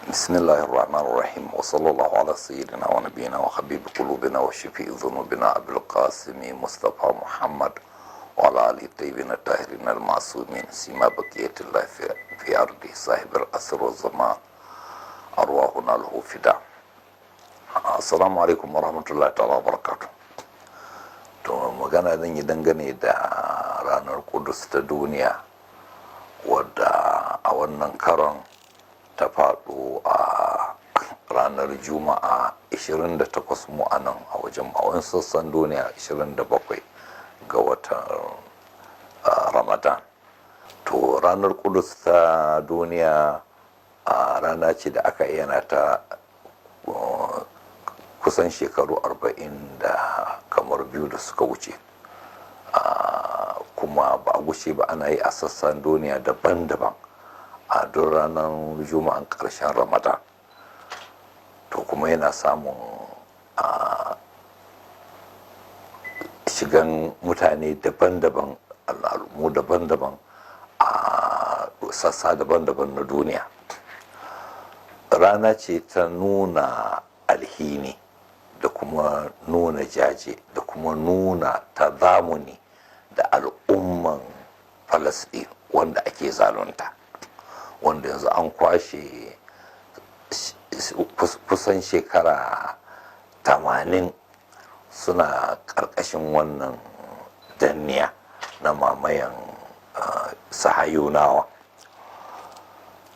بسم الله الرحمن الرحيم، وصلى الله على سيدنا ونبينا وحبيب قلوبنا وشفيع ذنوبنا أبي القاسم مصطفى محمد وعلى آله الطيبين الطاهرين المعصومين، سيما بقية الله في أرضه صاحب العصر والزمان، أرواحنا له فداء. السلام عليكم ورحمة الله تعالى وبركاته. To, magana zan yi dangane da ranar Kudus ta duniya, wadda a wannan karon ta faɗo a ranar Juma'a 28 mu a nan a wajen, a wani sassan duniya 27 ga watan Ramadan. To, ranar Kudus ta duniya a rana ce da aka yana ta kusan shekaru 40 da kamar biyu da suka wuce, kuma ba a gushe ba ana yi a sassan duniya daban-daban a duk ranar Juma'an ƙarshen Ramadan. To, kuma yana samun shigan mutane daban-daban, al'ummu daban-daban, a sassa daban-daban na duniya. Rana ce ta nuna alhini da kuma nuna jaje da kuma nuna tazamuni da al'umman Falasɗin wanda ake zalunta, wanda yanzu an kwashe kusan shekara 80 suna ƙarƙashin wannan danniya na mamayan Sahayunawa.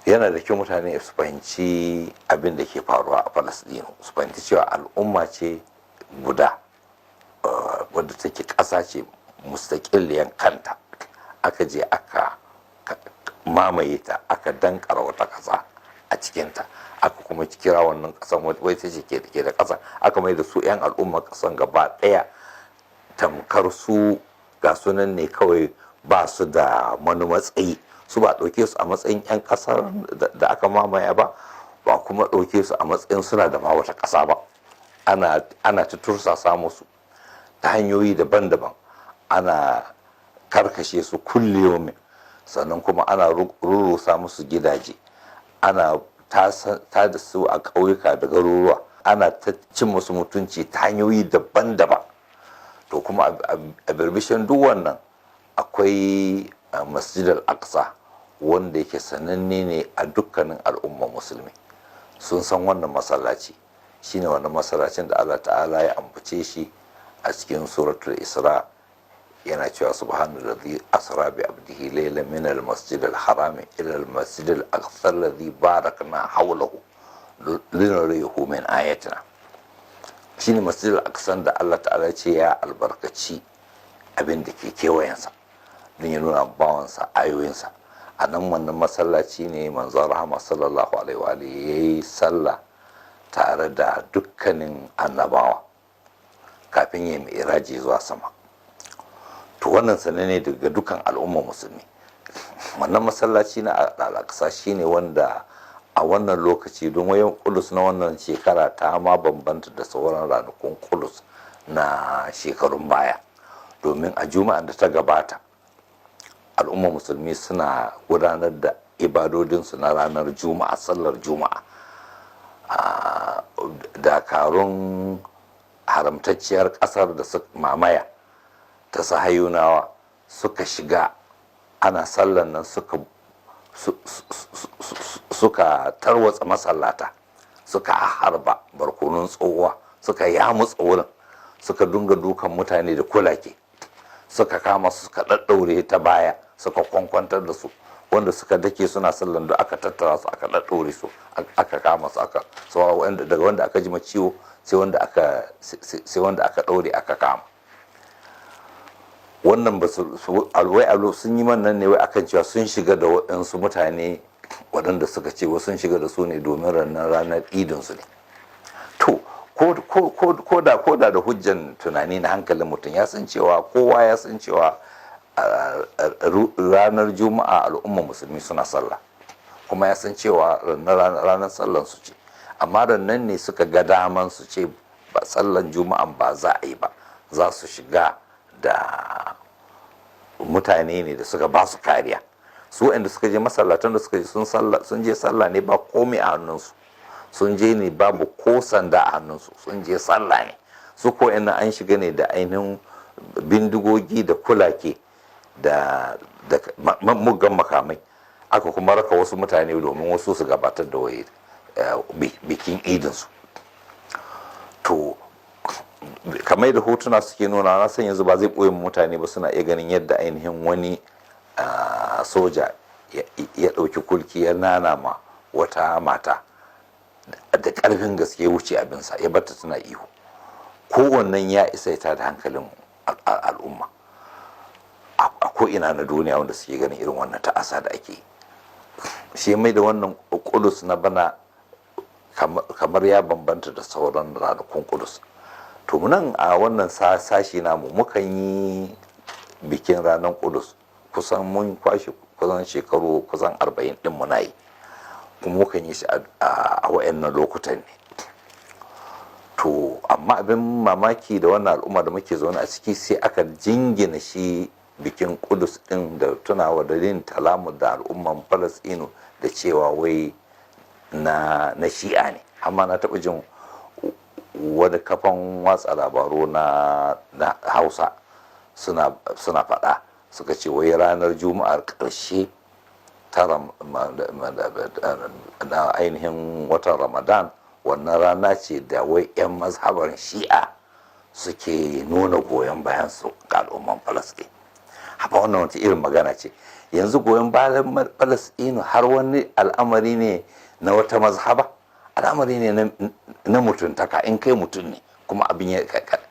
Yana da kyau mutane su fahimci abin da ke faruwa a Falasɗinu, su fahimci cewa al'umma ce guda wadda take ƙasa ce mustaƙilliyan kanta, aka je aka mamaye ta, aka dankara wata ƙasa a cikinta, aka kuma kira wannan ƙasan wai ta ce ke da ƙasa, aka mai da su 'yan al'ummar ƙasan gaba ɗaya tamkar su ga sunan ne kawai, ba su da wani matsayi. Su ba ɗauke su a matsayin 'yan ƙasar da aka mamaya ba, ba kuma ɗauke su a matsayin suna da ma wata ƙasa ba. Ana ta tursasa musu ta hanyoyi daban-daban, ana karkashe su kulli, sannan kuma ana rurrusa musu gidaje, ana ta da su a ƙauyuka da garuruwa, ana ta cin musu mutunci ta hanyoyi daban-daban. To, kuma a birbishin duk wannan akwai Masjid al-Aqsa, wanda yake sananne ne a dukkanin al'ummar Musulmi. Sun san wannan masallaci, shine wannan masallacin da Allah Ta'ala ya ambace shi a cikin Suratul Isra, yana cewa: "Subhanallazi asra bi abdihi laylan min al-masjid al-haram ila al-masjid al-aqsa alladhi barakna hawlahu linuriyahu min ayatina." Shine Masjid al-Aqsa da Allah Ta'ala ce ya albarkaci abin da ke kewayensa don ya nuna bawansa ayoyinsa. A nan wannan masallaci ne Manzon Rahama sallallahu alaihi wa alihi yayi sallah tare da dukkanin annabawa kafin ya mi'raji zuwa sama. To, wannan sanane daga dukkan al'ummar Musulmi. Wannan masallaci na Al-Aqsa shine wanda a wannan lokaci, don wayan Kudus na wannan shekara ta ma bambanta da sauran ranakun Kudus na shekarun baya, domin a Juma'an da ta gabata al'ummar Musulmi suna gudanar da ibadodinsu na ranar Juma'a, sallar Juma'a, dakarun haramtacciyar kasar da su mamaya ta Sahayunawa suka shiga ana sallan nan, suka tarwatsa masallata, suka harba barkonun tsohuwa, suka yamutsa wurin, suka dunga dukan mutane da kulake, suka kama su, suka ɗaɗɗaure ta baya, suka kwankwantar da su. Wanda suka dake suna sallan da aka tattara su, aka ɗaɗɗaure su, aka kama su, aka daga wanda aka ji ma ciwo sai wanda aka ɗaure aka kama. Wannan ba su alwai alo sun yi nan ne wai akan cewa sun shiga da waɗansu mutane waɗanda suka ce wasu sun shiga da su ne domin ranar idin su ne. To, ko da da hujjan tunani na hankalin mutum, ya san cewa, kowa ya san cewa ranar Juma'a al'umma Musulmi suna sallah, kuma ya san cewa ranar sallan su ce. Amma rannan ne suka ga daman su ce ba sallan Juma'an ba za a yi ba, za su shiga da mutane ne da suka ba su kariya. Su waɗanda suka je masallatan da suka je sun je sallah ne ba komai a hannunsu. Sun je ne babu ko sanda a hannunsu, sun je sallah ne. Su ko ina an shiga ne da ainihin bindigogi da kulake da muggan makamai, aka kuma raka wasu mutane domin wasu su gabatar da waye bikin idinsu. To, kamar da hotuna suke nuna, na san yanzu ba zai ɓoye mutane ba, suna iya ganin yadda ainihin wani soja ya ɗauki kulki ya nana ma wata mata da ƙarfin gaske, wuce abinsa ya barta tana ihu. Kowannen ya isa ya tada hankalin al'umma a ko'ina na duniya wanda suke ganin irin wannan ta'asa da ake yi. Shi mai da wannan Kudus na bana kamar ya bambanta da sauran ranakun Kudus. To, nan a wannan sashi namu mukan yi bikin ranar Kudus, kusan mun kwashe kusan shekaru kusan 40 din muna yi, kuma mukan yi shi a wayannan lokutan ne. To, amma abin mamaki da wannan al'umma da muke zaune a ciki, sai aka jingina shi bikin Kudus din da tunawa da yin talamu da al'umman Falasɗinu da cewa wai na Shi'a ne. Amma na taɓa jin wani kafan watsa labaru na Hausa suna faɗa, suka ce wai ranar Juma'ar ƙarshe ta na ainihin watan Ramadan, wannan rana ce da wai 'yan mazhabar Shi'a suke nuna goyon bayan su ga al'umman Falasɗin. Haba, wannan wata irin magana ce? Yanzu goyon bayan Falasɗinu har wani al'amari ne na wata mazhaba? Al'amari ne na mutuntaka. In kai mutum ne kuma abin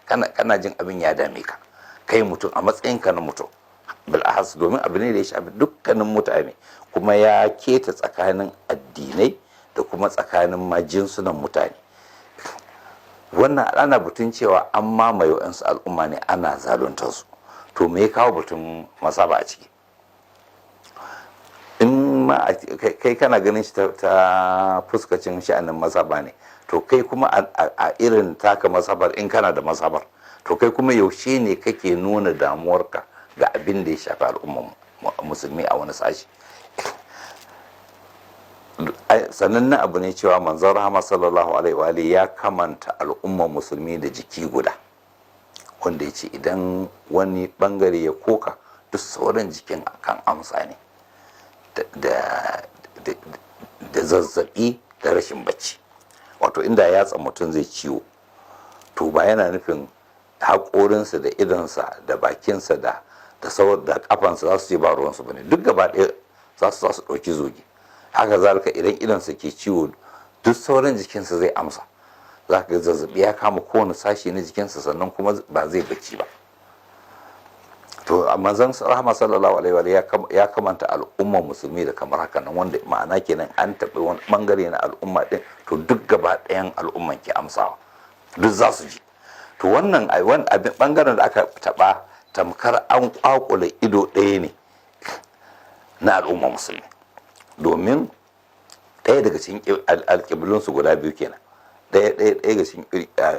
kana jin abin ya dame ka, kai mutum a matsayinka na mutum, bil'ahas domin abu ne da ya shafi dukkanin mutane, kuma ya keta tsakanin addinai da kuma tsakanin ma jinsunan mutane. Wannan ana batun cewa an mamaye wa'yansu al'umma ne, ana zaluntar su. To, me ya kawo batun mazhaba a ciki? In ma kai kana ganin shi ta fuskacin sha'anin mazhaba ne, to kai kuma a irin taka mazhabar, in kana da mazhabar, to kai kuma yaushe ne kake nuna damuwarka ga abin da ya shafi al'ummar musulmi a wani sashi? Sanannen abu ne cewa Manzon Rahama sallallahu alaihi wa ya kamanta al'ummar musulmi da jiki guda, wanda ya ce idan wani bangare ya koka, duk sauran jikin kan amsa ne da zazzabi da rashin bacci. Wato inda yatsa mutum zai ciwo, to ba yana nufin haƙorinsa da idonsa da bakinsa da da kafansa za su ce ba ruwansu bane. Duk gaba ɗaya za su ɗauki zogi. Haka zalika idan idonsa ke ciwo, duk sauran jikinsa zai amsa. Za ka ga zazzabi ya kama kowane sashi na jikinsa, sannan kuma ba zai bacci ba. To, Manzon Rahama sallallahu alaihi wa ya kamanta al'ummar musulmi da kamar haka nan, wanda ma'ana kenan an taɓi wani bangare na al'umma din, to duk gaba ɗayan al'umman ke amsawa, duk za su ji. To, wannan abin bangaren da aka taɓa tamkar an kwakule ido ɗaya ne na al'ummar musulmi, domin ɗaya daga cikin alƙiblunsu guda biyu kenan, ɗaya ɗaya ɗaya daga cikin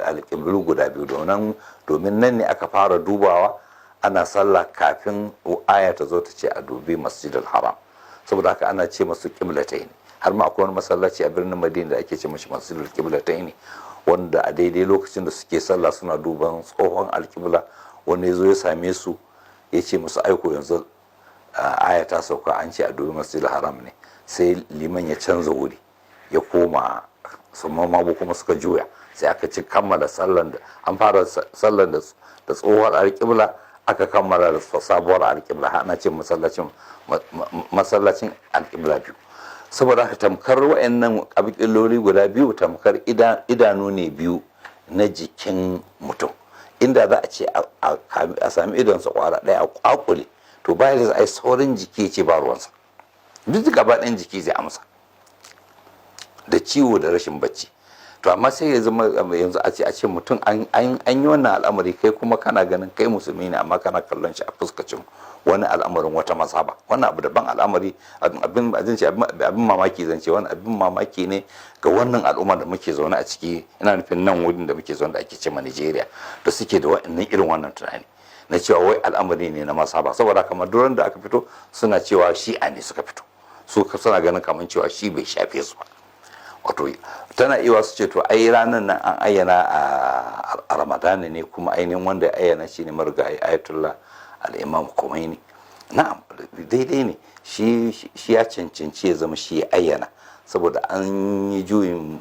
alƙiblu guda biyu, domin nan ne aka fara dubawa ana sallah kafin aya ta zo ta ce a dubi Masjidil Haram. Saboda haka ana ce masu ƙiblatai ne. Har ma akwai wani masallaci a birnin Madina da ake ce mashi Masjidul Ƙiblatai ne, wanda a daidai lokacin da suke sallah suna duban tsohon alƙibla, wani ya zo ya same su ya ce musu, aiko yanzu aya ta sauka, an ce a dubi Masjidil Haram ne. Sai liman ya canza wuri ya koma, su mamu kuma suka juya, sai aka ci kammala sallan da an fara sallan da tsohuwar alƙibla, aka kammala da sabuwar alƙibla. Ana ce masallacin alƙibla biyu. Saboda haka tamkar wa'annan alƙibloli guda biyu tamkar idanu ne biyu na jikin mutum. Inda za a ce a sami idonsa kwara ɗaya a kwakule, to bayan da za a yi saurin jiki ce ba ruwansa. Duk gaba ɗayan jiki zai amsa da ciwo da rashin bacci. To, amma sai ya zama yanzu a ce mutum an yi wannan al'amari, kai kuma kana ganin kai musulmi ne, amma kana kallon shi a fuskacin wani al'amarin wata mazhaba. Wannan abu daban al'amari, abin zan ce abin mamaki, zan ce wani abin mamaki ne ga wannan al'umma da muke zaune a ciki. Ina nufin nan wurin da muke zaune da ake ce ma Nigeria, da suke da wa'annan irin wannan tunani na cewa wai al'amari ne na mazhaba. Saboda kamar duran da aka fito suna cewa Shi'a ne suka fito, su suna ganin kamar cewa shi bai shafe su ba. Wato tana iya su ce, to ai ranar nan an ayyana a Ramadana ne, kuma ainihin wanda ya ayyana shine marigayi Ayatollah Al'imam Khomeini. Na'am, daidai ne, shi ya cancanci ya zama shi ya ayyana, saboda an yi juyin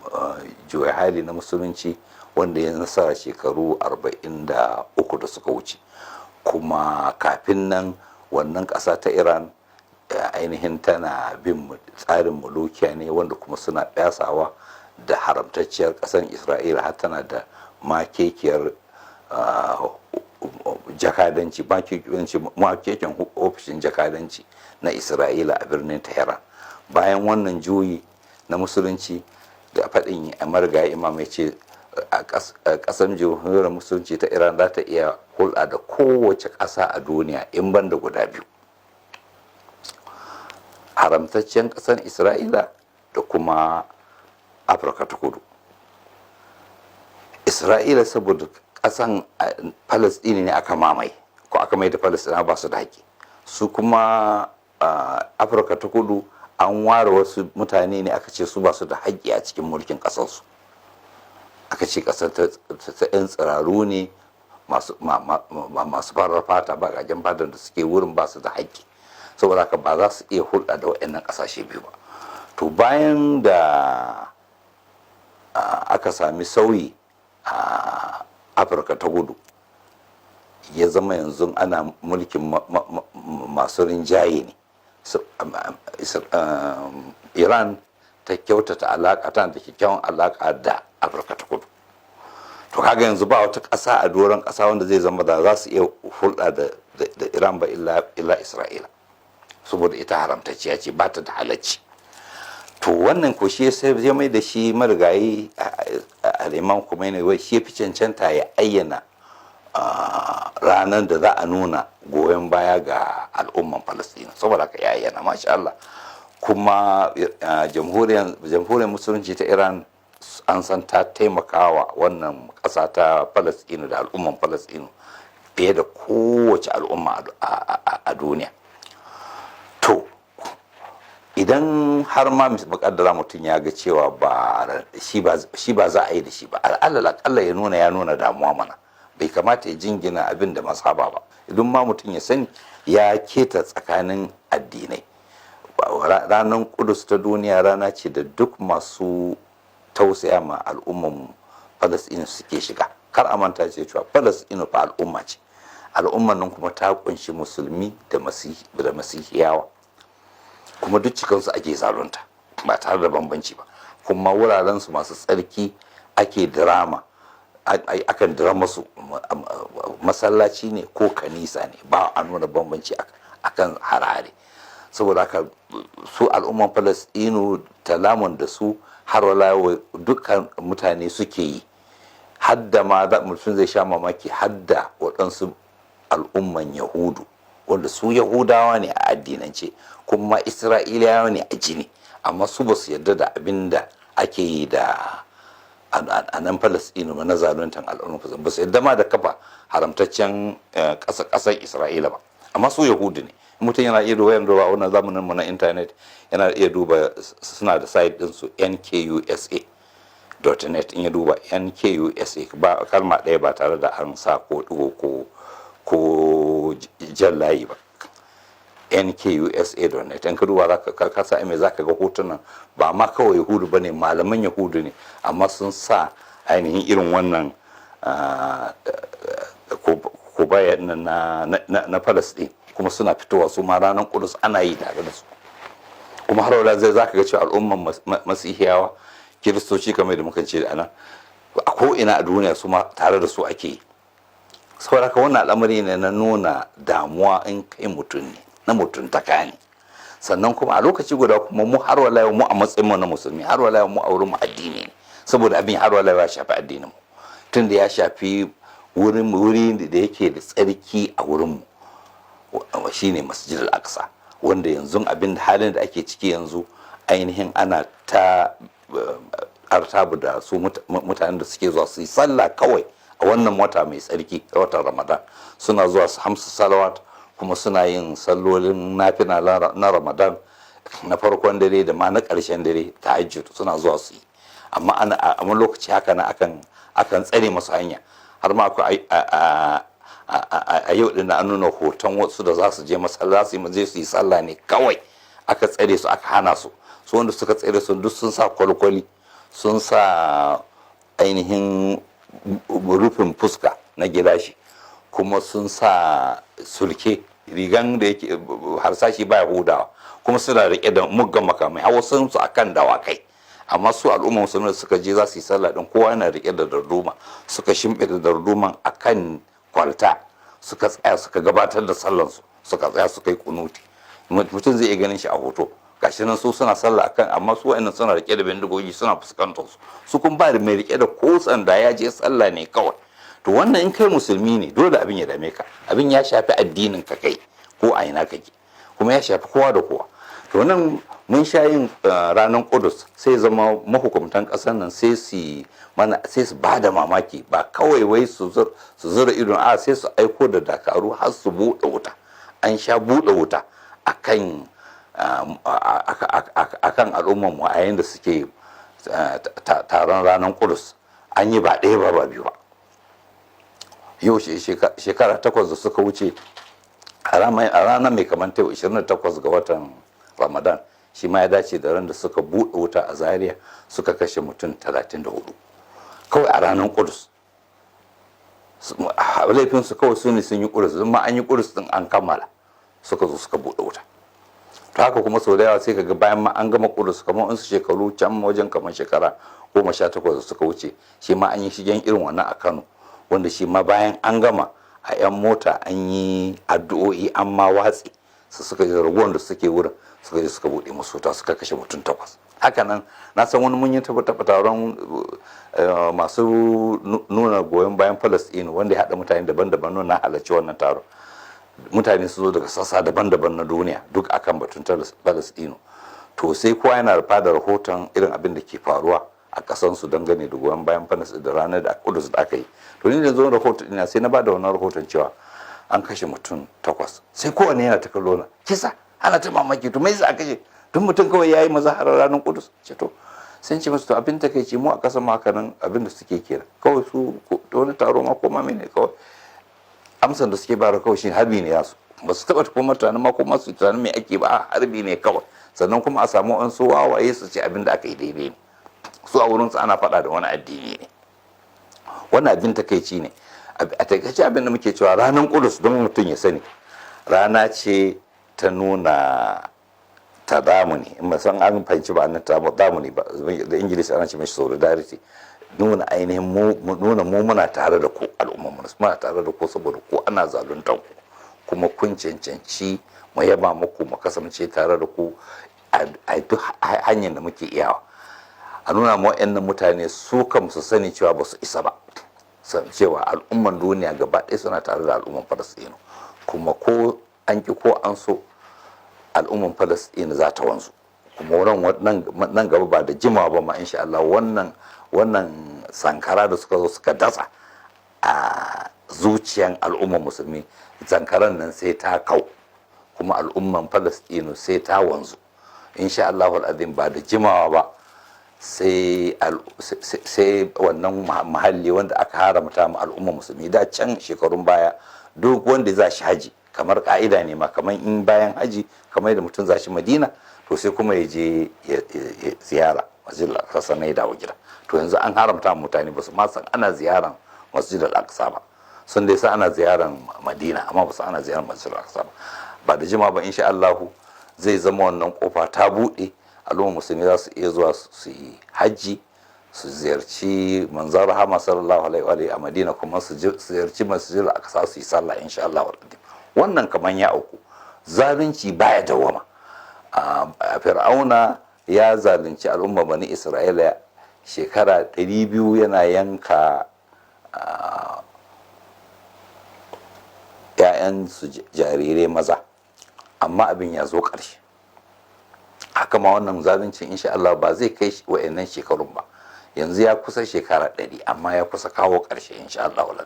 juya hali na musulunci wanda ya nasara shekaru 43 da suka wuce. Kuma kafin nan wannan ƙasa ta Iran ainihin tana bin tsarin mulukiya ne, wanda kuma suna ɗasawa da haramtacciyar ƙasar Isra'ila, har tana da makekiyar jakadanci, makeken ofishin jakadanci na Isra'ila a birnin Tehran. Bayan wannan juyi na musulunci da faɗin marigayi imam, ya ce a ƙasar Jamhuriyar Musulunci ta Iran za ta iya hulɗa da kowace ƙasa a duniya in ban da guda biyu: haramtaccen ƙasar Isra'ila da kuma Afirka ta Kudu. Isra'ila, saboda ƙasan Falastini ne aka mamaye, ko aka mai da Falastina ba su da haƙƙi. Su kuma Afirka ta Kudu, an ware wasu mutane ne, aka ce su ba su da haƙƙi a cikin mulkin ƙasarsu. Aka ce ƙasar ta 'yan tsiraru ne masu farar fata, baƙaƙen fatan da suke wurin ba su da haƙƙi, saboda haka ba za su iya hulɗa da waɗannan ƙasashe biyu ba. To, bayan da aka sami sauyi a Afirka ta Kudu, ya zama yanzu ana mulkin masu rinjaye ne, Iran ta kyautata alaƙa, tana da kyakkyawan alaƙa da Afirka ta Kudu. To, kaga yanzu ba wata ƙasa a doron ƙasa wanda zai zama da za su iya hulɗa da Iran ba illa Isra'ila, saboda ita haramtacciya ce, ba ta da halacci. To, wannan ko shi sai ya mai da shi marigayi Al'imam Khomeini wai shi fi cancanta ya ayyana ranar da za a nuna goyon baya ga al'umman Falasɗina. Saboda haka ya ayyana, masha Allah. Kuma Jamhuriyar Musulunci ta Iran an san ta taimakawa wannan ƙasa ta Falasɗinu da al'umman Falasɗinu fiye da kowace al'umma a duniya. To, idan har ma makaddara mutum ya ga cewa ba shi ba za a yi da shi ba, al'alal akalla ya nuna damuwa mana. Bai kamata ya jingina abin da mazhaba ba. Idan ma mutum ya sani ya keta tsakanin addinai, ranar Kudus ta duniya rana ce da duk masu tausaya ma al'umman Falasɗinu suke shiga. Kar a manta ce cewa Falasɗinu fa al'umma ce, al'umman nan kuma ta kunshi musulmi da masihiyawa, kuma duk cikinsu ake zalunta ba tare da bambanci ba. Kuma wurarensu masu tsarki ake drama, akan drama su, masallaci ne ko kanisa ne, ba a nuna bambanci akan harare. Saboda haka su al'umman Falasɗinu, talamun da su har wala dukkan mutane suke yi, hadda ma mutum zai sha mamaki, hadda waɗansu al'umman Yahudu wanda su Yahudawa ne a addinance kuma Isra'ilawa ne a jini, amma su ba su yarda da abin da ake yi da a nan Falasɗinu na zaluntan al'ummar Falasɗinu ba. Su yarda ma da kafa haramtaccen ƙasar Isra'ila ba, amma su Yahudu ne. Mutum yana iya duba yanzu a wannan zamanin mu na intanet, yana iya duba, suna da site din su, nkusa.net. In ya duba NKUSA ba kalma ɗaya, ba tare da an sa ko ɗigo ko jan layi ba, nkusa.net, in ka duba za ka sa mai, za ka ga hotunan. Ba ma kawai Yahudu ba ne, malaman Yahudu ne, amma sun sa ainihin irin wannan kubaya na Falasɗin, kuma suna fitowa su ma ranar Kudus ana yi tare da su. Kuma har wala zai zaka ga cewa al'umman Masihiyawa, Kiristoci, kamar da muka ce a nan, a ko ina a duniya su ma tare da su ake yi. Saboda haka wannan al'amari ne na nuna damuwa in kai mutum ne, na mutuntaka ne. Sannan kuma a lokaci guda kuma mu har wala mu a matsayin mu na musulmi, har wala mu a wurin mu addini ne, saboda abin har wala ya shafi addinin mu, tunda ya shafi wurin wuri da yake da tsarki a wurin mu, shine Masjid al-Aqsa, wanda yanzu abin halin da ake ciki yanzu ainihin ana ta artabu da su mutanen da suke zuwa su yi sallah kawai a wannan wata mai tsarki, watan Ramadan. Suna zuwa su hamsu salawat, kuma suna yin sallolin nafila na Ramadan, na farkon dare da ma na ƙarshen dare, tahajjud, suna zuwa su yi. Amma ana a wani lokaci haka na akan tsare masu hanya. Har ma akwai a yau din an nuna hoton wasu da za su je masallaci, su je su yi sallah ne kawai, aka tsare su, aka hana su. Su wanda suka tsare su duk sun sa kwalkwali, sun sa ainihin rufin fuska na gilashi, kuma sun sa sulke, rigan da yake harsashi baya hudawa, kuma suna rike da muggan makamai, har wasu su akan dawakai. Amma su al'umma musulmi da suka je za su yi sallah din, kowa yana rike da darduma, suka shimfiɗa darduman akan kwalta, suka tsaya suka gabatar da sallansu, suka tsaya suka yi kunuti. Mutum zai iya ganin shi a hoto, gashi nan su suna sallah akan, amma su wa'annan suna rike da bindigogi suna fuskantar su, su kun ba da mai rike da ko sanda, ya je sallah ne kawai. To wannan in kai musulmi ne, dole abin ya dame ka. Abin ya shafi addinin ka kai ko a ina kake, kuma ya shafi kowa da kowa. To nan mun sha yin ranar Kudus, sai zama mahukuntan ƙasar nan sai su mana, sai su bada mamaki. Ba kawai wai su zura idon a, sai su aiko da dakaru har su buɗe wuta. An sha buɗe wuta akan al'ummar mu a yayin da suke taron ranar Kudus. An yi ba ɗaya ba, ba biyu ba. Yau shekara 8 da suka wuce, a ranar mai kamar ta 28 ga watan Ramadan, shi ma ya dace da ran da suka buɗe wuta a Zaria, suka kashe mutum 34 kawai a ranar Kudus. Laifinsu kawai su ne sun yi Kudus. Ma an yi Kudus din an kammala, suka zo suka buɗe wuta. To haka kuma sau da yawa sai kaga bayan ma an gama Kudus, kamar in su shekaru can wajen kamar shekara 18 da suka wuce, shi ma an yi shigen irin wannan a Kano, wanda shi ma bayan an gama a 'yan mota an yi addu'o'i, an ma watsi su, suka ji raguwan da suke wurin, suka je suka buɗe musu wuta, suka kashe mutum takwas. Hakanan na san wani mun yi taɓa taron masu nuna goyon bayan Palestine, wanda ya haɗa mutane daban-daban. Nuna halarci wannan taron, mutane su zo daga sassa daban-daban na duniya, duk akan batun Palestine. To sai kowa yana da rahoton irin abin da ke faruwa a kasansu dangane da goyon bayan Palestine da ranar da Kudus da aka yi. To ni da zo rahoton ina, sai na ba da wannan rahoton cewa an kashe mutum takwas. Sai kowanne yana ta kallo na kisa, ana ta mamaki, to me yasa aka kashe duk mutum kawai yayi mazaharar ranar Kudus? Ce to sun ce musu, to abin takaici, mu a kasan haka nan abin da suke kira kawai su wani taro ma ko ma mene, kawai amsan da suke bara kawai shi harbi ne yasu. Ba su taba kuma tunanin ma ko masu tunanin me ake ba, harbi ne kawai. Sannan kuma a samu an su wawaye su ce abin da aka yi daidai ne. Su a wurinsu ana faɗa da wani addini ne. Wannan abin takaici ne. A takaice, abin da muke cewa, ranar Kudus, don mutum ya sani, rana ce ta nuna tadamuni. In ba san an fahimci ba, an tadamuni ba, da Ingilishi ana ce mashi solidarity. Nuna ainihin mu, nuna mu muna tare da ku, al'umma mu muna tare da ku, saboda ku ana zaluntar ku, kuma kun cancanci mu yaba muku, mu kasance tare da ku a duk hanyar da muke iyawa. A nuna ma wa'annan mutane su kam su sani cewa ba su isa ba, cewa al'umman duniya gaba ɗaya suna tare da al'umman Falastinu, kuma ko an ki ko an so, al'umman Falastinu za ta wanzu. Kuma nan gaba ba da jimawa ba ma, insha Allah, wannan sankara da suka zo suka dasa a zuciyan al'umman musulmi, sankaran nan sai ta kau, kuma al'umman Falastinu sai ta wanzu, insha Allah azim. Ba da jimawa ba sai wannan mahalli wanda aka haramta ma al'umma musulmi da can shekarun baya, duk wanda za shi haji, kamar ka'ida ne ma, kamar in bayan haji, kamar yadda mutum za shi Madina, to sai kuma ya je ziyara Masjid al-Aqsa, sannan ya dawo gida. To yanzu an haramta mutane, ba su ma san ana ziyaran Masjid al-Aqsa ba. Sun dai san ana ziyaran Madina, amma ba su ana ziyaran Masjid al-Aqsa ba. Ba da jima ba, insha Allah, zai zama wannan kofa ta buɗe, al'umma musulmi za su iya zuwa su yi hajji, su ziyarci manzon rahama sallallahu alaihi wa a Madina, kuma su ziyarci Masjid al-Aqsa su yi sallah, insha Allah. Wannan kaman ya auku. Zalunci baya dawama. Fir'auna ya zalunci al'umma Bani Isra'ila shekara 200 yana yanka 'ya'yansu jarirai maza, amma abin ya zo ƙarshe. Haka ma wannan zaluncin, insha Allah, ba zai kai wa'annan shekarun ba. Yanzu ya kusa shekara 100, amma ya kusa kawo ƙarshe, insha Allah.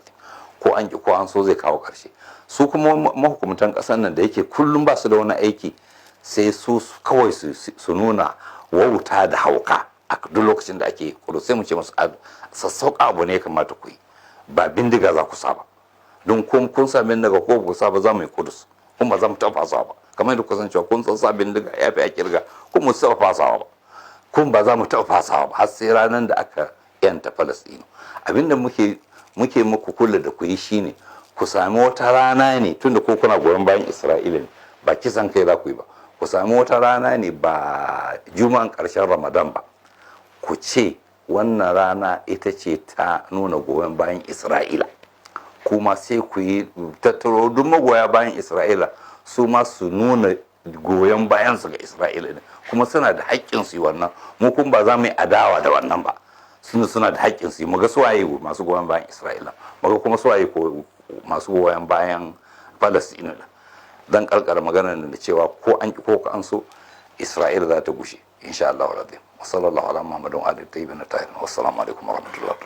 Ko an ki ko an so, zai kawo ƙarshe. Su kuma mahukuntan ƙasar nan, da yake kullum ba su da wani aiki sai su kawai su nuna wauta da hauka. A duk lokacin da ake kudu, sai mu ce musu sassauƙa abu ne ya kamata ku yi, ba bindiga za ku sa ba. Don kun sa bindiga ko ku sa ba, za mu yi Kudus, kuma za mu taɓa fasawa ba. Kamar yadda kusan cewa kun san sa bindiga ya fi a kirga, kuma mu taɓa fasawa ba, kuma ba za mu taɓa fasawa ba har sai ranar da aka yanta Falastinu. Abinda muke muku kula da ku yi shine ku sami wata rana ne, tunda ko kuna goyon bayan Isra'ila ne, ba kisan kai za ku yi ba, ku sami wata rana ne, ba juma'an ƙarshen Ramadan ba, ku ce wannan rana ita ce ta nuna goyon bayan Isra'ila. Kuma sai ku yi tattaro duk magoya bayan Isra'ila, su ma su nuna goyon bayan su ga Isra'ila ne, kuma suna da haƙƙin su yi wannan. Mu kuma ba za mu yi adawa da wannan ba, suna da haƙƙin su yi. Mu ga suwaye masu goyon bayan Isra'ila, mu ga kuma suwaye masu goyon bayan Palestine. Dan karkara magana da cewa ko an ko an so, Isra'ila za ta gushe, insha Allah. Wa sallallahu ala Muhammadin wa alihi tayyibin tahirin. Wassalamu alaikum warahmatullahi.